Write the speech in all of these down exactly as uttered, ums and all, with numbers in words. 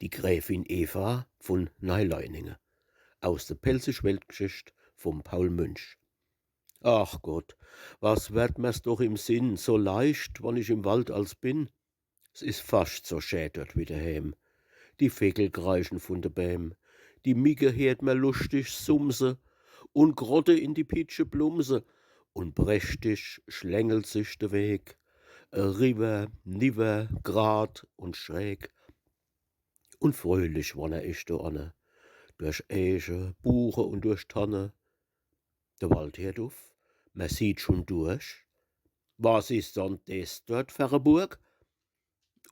Die Gräfin Eva von Neileininge, aus der Pälzisch Weltgeschicht vom Paul Münch. Ach Gott, was werd mer's doch im Sinn so leicht, wann ich im Wald als bin. S is fascht so schä dort wie daheem. Die Vegel kreischen vun de Bääm, die Migge heert mer luschtig sumse, un Grotte in die Pitsche blumse, un prächtig schlängelt sich de Weg, eriwwer, niwwer, grad un schräg. Un fröhlich wanner ich do anne, durch Eeche, Buche un durch Tanne. De Wald heert uff, mer sieht schun durch. Was is dann des dort fer e Burg?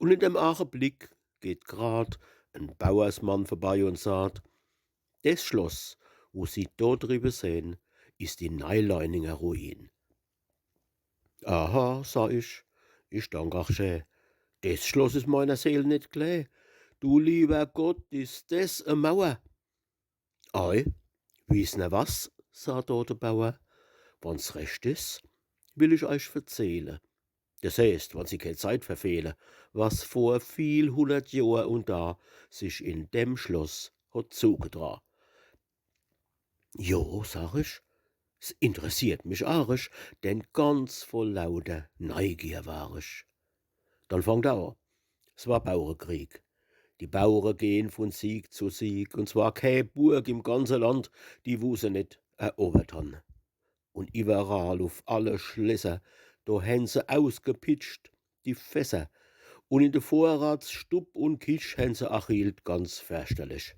Un in dem Aacheblick geht grad en Bauersmann vorbei un saat: „Des Schloss, wo Sie do driwwe sehn, is die Neileininger Ruin.“ „Aha“, sa ich, „ich dank ach schä. Des Schloss is meiner Seel net klä. Du liewer Gott, is des e Mauer.“ „Ei, wies ner was?“, sa do de Bauer. „Wann's recht is, will ich eich verzehle. Des heeßt, wann Sie kee Zeit verfehle, was vor viel hunnert Johr un da sich in dem Schloss hot zugedra.“ „Jo“, sag ich, „s interessiert mich arisch, denn ganz voll lauter Neigier war ich.“ Dann fangt er a. S war Bauerekrieg. Die Bauere gehn vun Sieg zu Sieg, un s war kee Burg im ganze Land, die wu se net erobert han. Un iwwerall, uf alle Schlösser, do hän se ausgepitscht die Fässer. Un in de Vorratsstubb un Kich hän se ach hielt ganz ferchterlich,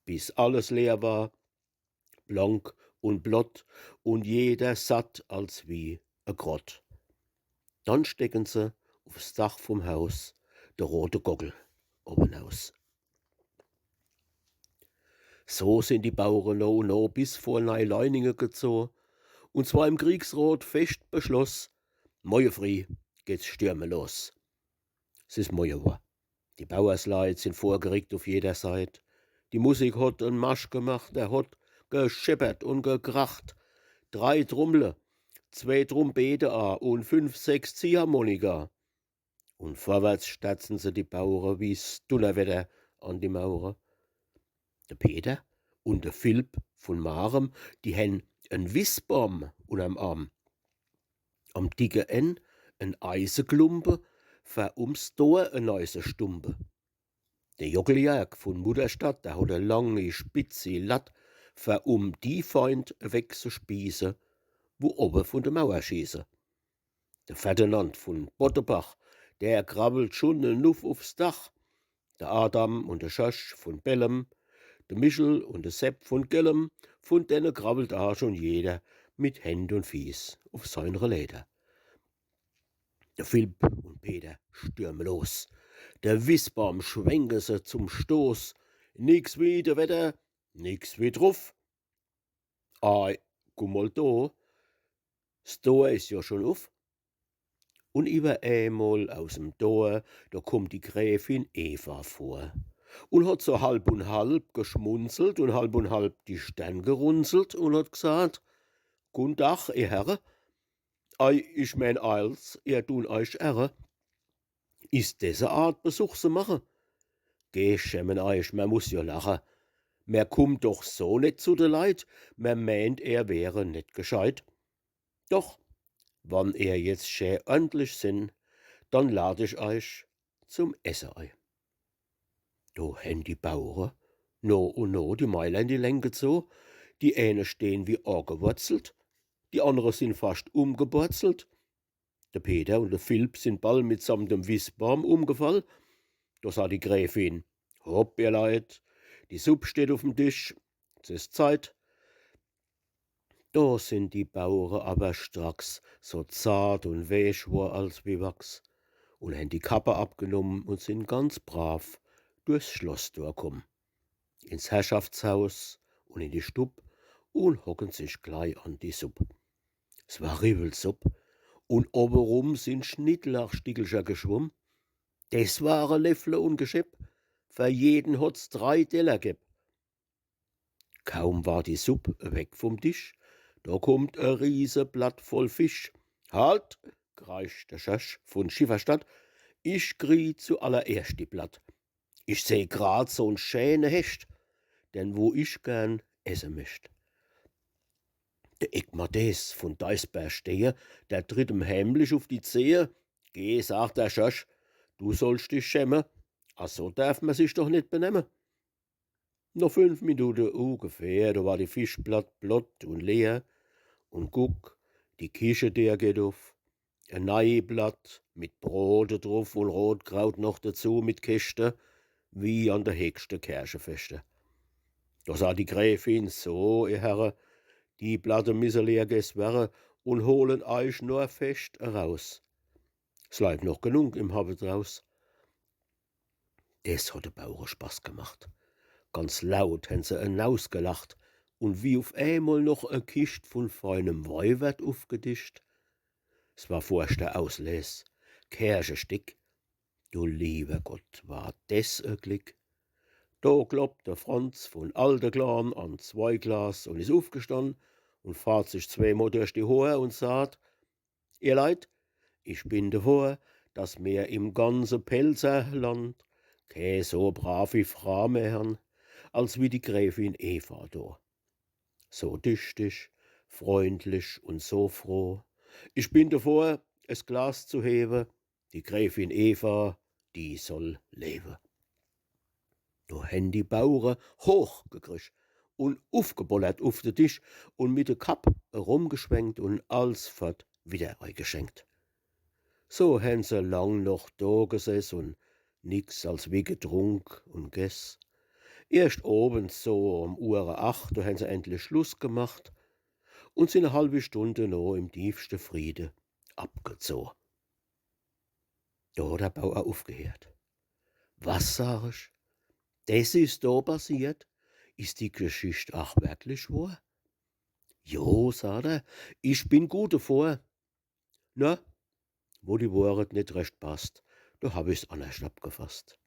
bis alles leer war, blank un blott un jeder satt als wie e Grott. Dann stecken se ufs Dach vum Haus de rote Gockel obenaus. So sin die Bauere no un no bis vor Neileininge gezo, un s war im Kriegsrot fescht beschloss: „Moie frieh geht's stürme los.“ S is Moie wor. Die Bauersleit sin vorgerickt uf jeder Seit. Die Musik hot en Marsch gemacht, der hot gescheppert un gekracht. Drei Trummle, zwee Trumpete a un fünf, sechs Ziehharmonika. Un vorwärts sterzen se die Bauere wie's Dunnerwetter an die Mauere. De Peter un de Philp vun Marem, die hän en Wissbaam unnerm Arm. Am dicke Enn en Eiseklumpe, fer ums Dor enei se stumpe. De Jockel Jörg vun Mutterstadt, der hot e langi, spitzi Latt, fer um die Feind ewegzespieße, wu owwe vun de Mauer schieße. De Ferdinand vun Bottebach, der krabbelt schun enuff ufs Dach. De Adam un de Schorsch vun Bellem, de Michel un de Sepp vun Gellem, vun denne krabbelt a schun jeder mit Händ un Fieß uf seinre Läder. De Philp un Peter stürme los, de Wissbaam schwenke se zum Stoß. Nix wie de Wetter, nix wie druf. Ei, kumm mol do, s Dor is jo schun uf. Un iwwer emol aus em Dor, do kummt die Gräfin Eva vor. Un hot so halb un halb geschmunzelt un halb un halb die Stern gerunzelt un hot gsaat: „Gun Dach, ihr Herre. Ei, ich mään als, ihr dun eich erre. Is des e Art, Besuch se mache? Geh, schämen eich, mer muss jo lache. Mer kummt doch so net zu de Leit, mer määnt, er wäre net gescheit. Doch, wann er jetzt schä ordentlich sin, dann lad ich eich zum Esse ei.“ Do hän die Bauere no un no die Meiler in die Läng gezo. Die eene stehn wie agewurzelt, die annere sin fascht umgeburzelt. De Peter un de Philp sin ball mitsamt dem Wissbaam umgefall. Do saat die Gräfin: „Hopp, ihr Leit, die Supp steht uf em Tisch, s is Zeit.“ Do sin die Bauere awwer stracks so zart un weech wor als wie Wachs un hän die Kappe abgenumm un sin ganz brav durchs Schlossdor kumm, ins Herrschaftshaus un in die Stubb un hocken sich glei an die Supp. S war Riwwelsupp un oberum sin Schnittlachstickelcher geschwumm. Des ware Leffle un Geschepp, fer jeden hot's drei Teller gebb. Kaum war die Supp eweg vum Tisch, do kummt e Rieseblatt voll Fisch. „Halt“, kreischt de Schorsch vun Schifferstadt, „ich krie zuallererscht die Blatt. Ich seh grad so'n schäne Hecht, den wo ich gern esse mecht. De Egmades vun Deisberg stehe, der tritt em heimlich uf die Zehe. „Geh“, sagt der Schorsch, „du sollst dich schäme, a so derf mer sich doch net benemme.“ Noch fünf Minute ugefähr, do war die Fischplatt blott un leer. Un guck, die Kichedeer geht uf. E nei Blatt mit Brote druf un Rotkraut noch dezu mit Keschte, wie an de hegschte Kerchefeschte. Do sagt die Gräfin: „So, ihr Herre, die Platte misse leer gess werre un holen eich nor fescht eraus. S leibt noch genung im Hawe draus.“ Des hot de Bauere Spaß gemacht. Ganz laut hen se enausgelacht, un wie uf eemol noch e Kischt vun feinem Wei werd ufgedischt. S war forschter Ausles, Kerchestick. Du liewer Gott, war des e Glick. Do kloppt de Franz vun Alteclan an zwei Glas un is ufgestann un fahrt sich zweemol durch die Hoor un sagt: „Ihr Leit, ich bin devor, dass mer im ganze Pälzer Land kee so bravi Fra mehr han, als wie die Gräfin Eva do. So tüchtig, freundlich un so froh. Ich bin devor, es Glas zu hewe, die Gräfin Eva, die soll lewe.“ Do hen die Bauere hoch gekrisch un ufgebollert uf de Tisch un mit de Kapp erumgeschwenkt un alsfort widder eigeschenkt. So hen se lang noch do gesess un nix als wie getrunk un gess. Erscht owends so um Uhre acht, do hen se endlich Schluss gemacht un sin e halwi Stunde no im tiefschte Friede abgezoh. Do hot de Bauer ufgeheert. „Was“, sag ich, „des is do passiert? Is die Geschicht ach werklich wohr?“ „Jo“, sagt er, „ich bin gut devor. Na, wo die Wohrheit net recht passt, do hab ich's annerscht abgefasst.“